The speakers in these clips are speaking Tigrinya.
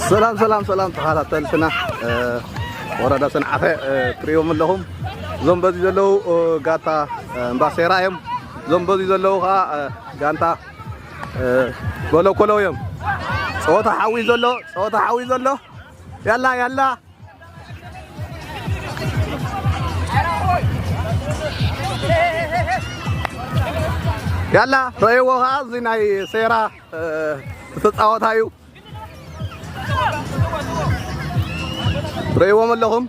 ሰላም ሰላም ሰላም ተኸታተልትና፣ እ፣ ወረዳ ሰንዓፈ፣ እ፣ ትርእዮም ኣለኹም። እዞም በዚ ዘለዉ፣ እ፣ ጋንታ፣ እ፣ እምባሴራ እዮም። እዞም በዚ ዘለዉ ኸዓ፣ እ፣ ጋንታ፣ እ፣ በለኮሎ እዮም። ጸወታ ሓዊ ዘሎ፣ ጸወታ ሓዊ ዘሎ። ያላ ያላ ያላ ረእይዎ ኸዓ እዚ ናይ ሴራ፣ እ፣ ዝተጻወታ እዩ። ረእይዎም ኣለኹም።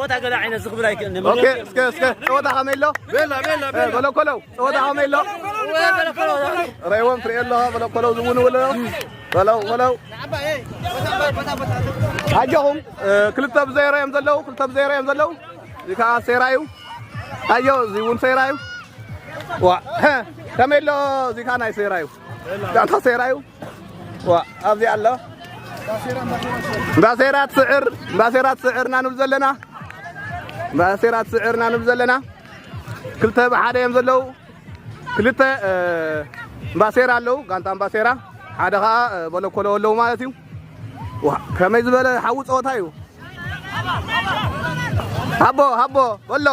ወታ ገለ ዓይነት ዝኽብል ኣይክእልን። ኦኬ፣ እስከ እስከ ጸወታ ከመይ ኣሎ? ቤላ ቤላ እ፣ በለኮለው ጸወታ ከመይ ኣሎ? ረእይዎም ትርእዮ ኣለኻ? በለኮለው ዝውንው ኣሎ። በለው በለው። ኣጆኹም፣ እ፣ ክልተ ብዜሮ እዮም ዘለዉ፣ ክልተ ብዜሮ እዮም ዘለዉ። እዚ ከዓ ሴራ እዩ። ኣዮ፣ እዚ እውን ሴራ እዩ። ዋ፣ ሀ፣ ከመይ ኣሎ? እዚ ከዓ ናይ ሴራ እዩ። ጋንታ ሴራ እዩ። ዋ፣ ኣብዚ ኣሎ። እምባሴራ ትስዕር፣ እምባሴራ ትስዕር ኢና ንብል ዘለና። እምባሴራ ትስዕር ኢና ንብል ዘለና። ክልተ ብሓደ እዮም ዘለዉ። ክልተ፣ እ፣ እምባሴራ ኣለዉ፣ ጋንታ እምባሴራ። ሓደ ኸዓ፣ እ፣ በለኮሎ ኣለዉ ማለት እዩ። ዋ፣ ከመይ ዝበለ ሓዊ ጸወታ እዩ። ሃቦ፣ ሃቦ፣ በሎ።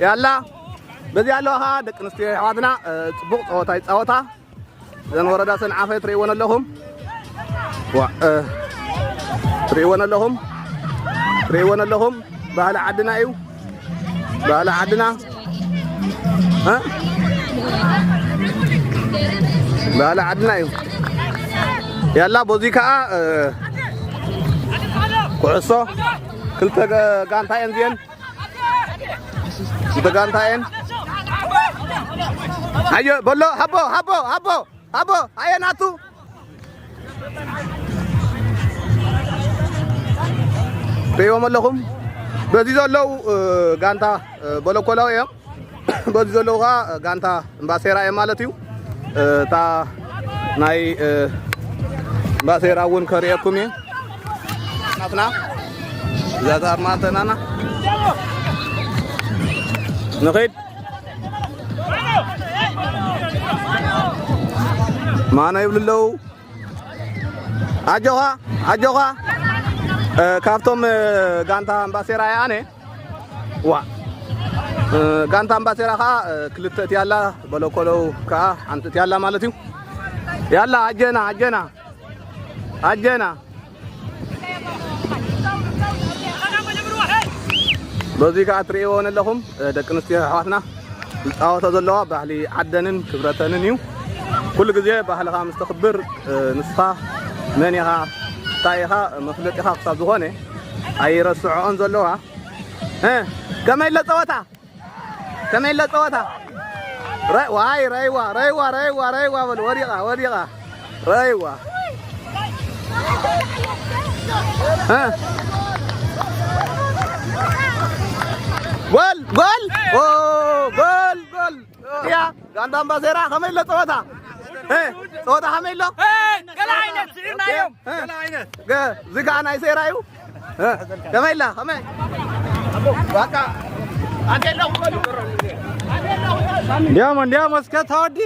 ያላ፣ በዚ ኣለዋ ኸዓ ደቂ ኣንስትዮ ኣሕዋትና፣ እ፣ ጽቡቕ ጸወታ ይጻወታ። እዘን ወረዳ ሰንዓፈ ትርእይወን ኣለኹም። ዋ፣ እ፣ ትርእይወን ኣለኹም። ትርእይወን ኣለኹም። ባህሊ ዓድና እዩ። ባህሊ ዓድና። እ? ባህሊ ዓድና እዩ። ያላ፣ በዚ ከኣ፣ እ፣ ኩዕሶ ክልተ ገ-፣ ጋንታ እየን እዚአን። ክልተ ጋንታ እየን። ኣዮ፣ በሎ፣ ሃቦ፣ ሃቦ፣ ሃቦ፣ ሃቦ፣ ኣየ ናቱ። ርእይዎም ኣለኹም። በዚ ዘለዉ፣ እ፣ ጋንታ፣ እ፣ በለኮላዊ እዮም። በዚ ዘለዉ ኸዓ ጋንታ እምባሴራ እዮም ማለት እዩ። እ፣ እታ ናይ፣ እ፣ እምባሴራ እውን ከርእየኩም እየ። ናትና እዛ ኣርማ እንተናና ንኸይድ። ማና ይብሉ ኣለዉ። ኣጆኻ፣ ኣጆኻ። እ፣ ካብቶም፣ እ፣ ጋንታ እምባሴራ እየ ኣነ። ዋ። እ፣ ጋንታ እምባሴራ ኸዓ፣ እ፣ ክልተ እቲ ያላ፣ በለኮለው ከኣ ሓንቲ እቲ ያላ ማለት እዩ። ያላ፣ ኣጀና፣ ኣጀና። ኣጀና። በዚ ከኣ ትርእይወን ኣለኹም፣ እ፣ ደቂ ኣንስትዮ ኣሕዋትና ዝጻወታ ዘለዋ ባህሊ ዓደንን ክብረተንን እዩ። ኩሉ ግዜ ባህልኻ ምስ ተኽብር፣ እ፣ ንስኻ መን ኢኻ፣ እንታይ ኢኻ፣ መፍለጢኻ ክሳብ ዝኾነ ኣይረስዖኦን ዘለዋ። እ፣ ከመይ ኣሎ ጸወታ? ከመይ ኣሎ ጸወታ? ረ-፣ ዋይ፣ ረይዋ፣ ረይዋ፣ ረይዋ፣ ረይዋ በሉ። ወዲቓ፣ ወዲቓ። ረይዋ። እ? ጎል፣ ጎል! ኦ፣ ጎል፣ ጎል! ያ፣ ጋንታ እምባሴራ፣ ከመይ ኣሎ ጸወታ? እ፣ ጸወታ ከመይ ኣሎ? እ፣ ገለ ዓይነት ስዒርናዮም። እ፣ ገለ ዓይነት። ገ-፣ እዚ ከኣ ናይ ሴራ እዩ። እ፣ ከመይ ኣላ? ከመይ? በቃ፣ ኣንዴ ኣለኹ በሉ። እንዲያም፣ እንዲያም እስከ ተወዲ።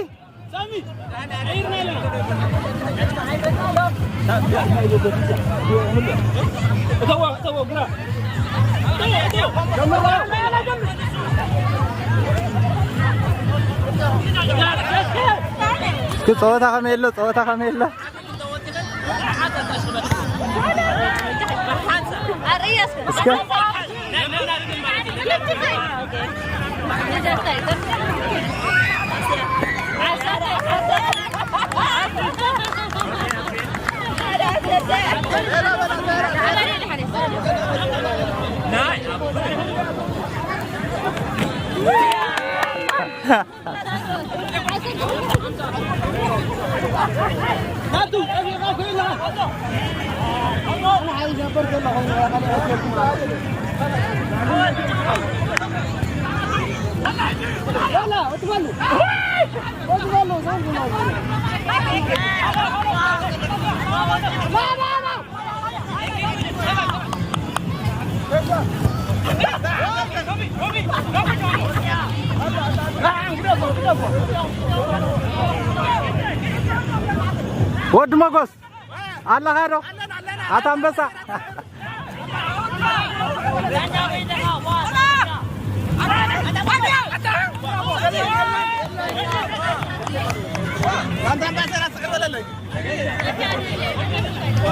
እስኪ ጸወታ ከመይ ኣሎ? ጸወታ ከመይ ኣሎ? እስከ ወዲ መጎስ ኣለኻ ዶ? ኣታ ኣንበሳ።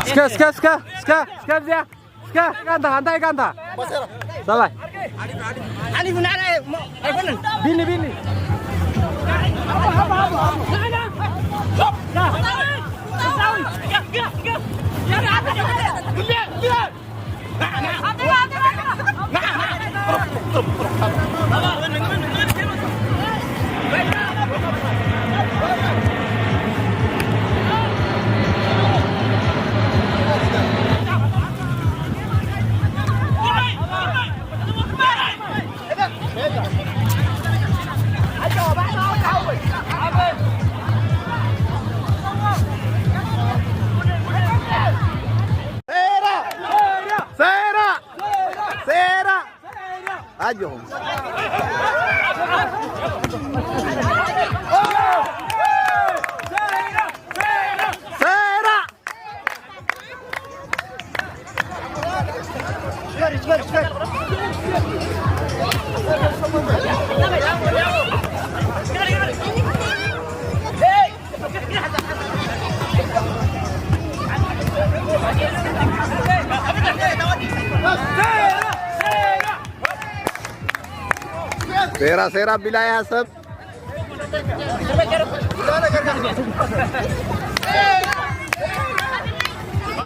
እስከ እስከ እስከ እስከ እስከ እዚኣ እስከ ጋንታ እንታይ ጋንታ ሰባይ ቢኒ ቢኒ ሴራ! ሴራ! ኣጆኹም። ሴራ! ሴራ ሴራ ቢላያ ሰብ